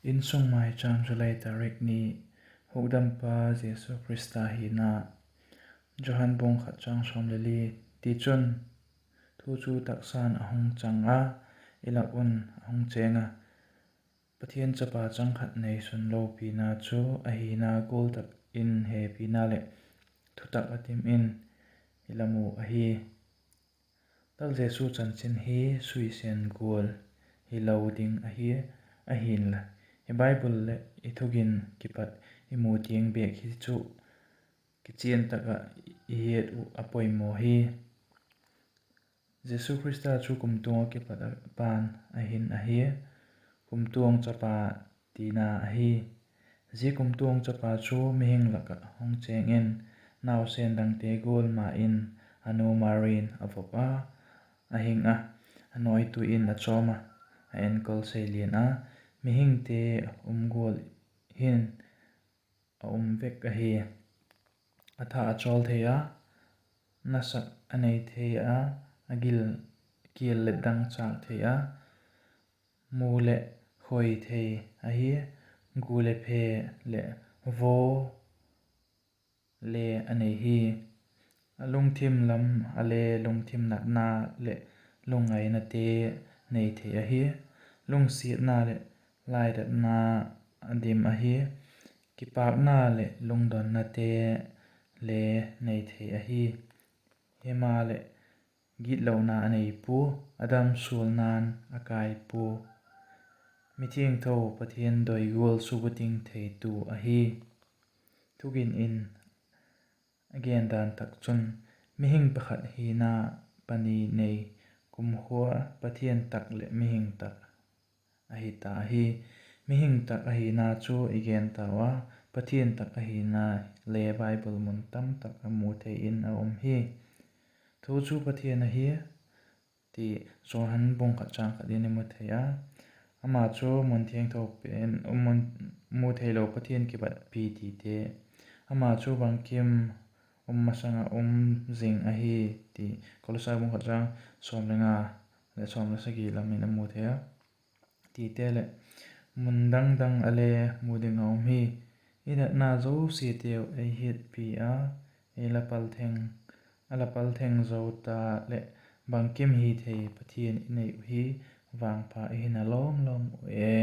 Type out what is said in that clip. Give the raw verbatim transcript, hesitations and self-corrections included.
Insung Maicham, July tarik ni. Hukdampa Jesu Khrista hina. Johan bung khat chang sawm le li. Tichun, thu chu taksa'n a hung chang a, i lak un a hung chêng a, Pathian Chapa chang khat neisun lopina chu a hina gual tak in hepina leh thutak a dim in i la mu ahi. Lal Jesu chanchin hi suisen gual hilo ding ahi, ahinla, i Bible leh i thugin kipat i mu tiang bêk hi chu kichian tak ah i het uh a poimaw hi. Jesu Khrista chu kumtuang ah kipat a Pa'n a hin ahi, kumtuang chapa tina ahi. Zia kumtuang chapa chu mihing lak ah hung chêng in, nausen dangte gual ma in a nu Mari'n a vop a, a hing a, a nawitui in a chawm a, a enkol seilian a, mihingte um gual hin a um vek ahi. A tha a chawl thei a, nasak a nei thei a, a gil kial leh dangchâk thei a, mu leh khoi thei ahi, gu le phe leh vaw le a nei hi. A lungthim lam a le lungthim natna leh lungngainate nei thei ahi. Lungsiatna leh laidatna a dim ahi. Kipâkna leh lungdonnate le nei thei ahi. Himaleh, gitlona a nei pua, a damsualna'n a kai pua. Mithiangtho Pathian doi gual subukim theitu ahi. Thugin in a gendan tak chun, mihing pakhat hina pani nei, kumkhua Pathian tak leh mihing tak ahi ta ahi. Mihing tak ahina chu i gen tau a, Pathian tak ahina le Bible mun tamtak a mu thei in a um hi. Thu chu Pathian ahi, ti Johan bung khat châng khat in i mu thei a. Ama chu mun thiangtho pen, mu theilo Pathian kibatpi tite. Ama chu bangkim um masang ah um zing ahi, ti Kolosai bung khat châng sawm le nga leh sawm le sagi lam in a mu thei a. Tite leh, mun dang dang ah le mu ding a um hi. I natna zosiateu ei hiatpi a, ei la pal theng, a la pal theng zo ta leh, bangkim hithei Pathian i nei uh hi, vangpha i hina lawm lawm uh e.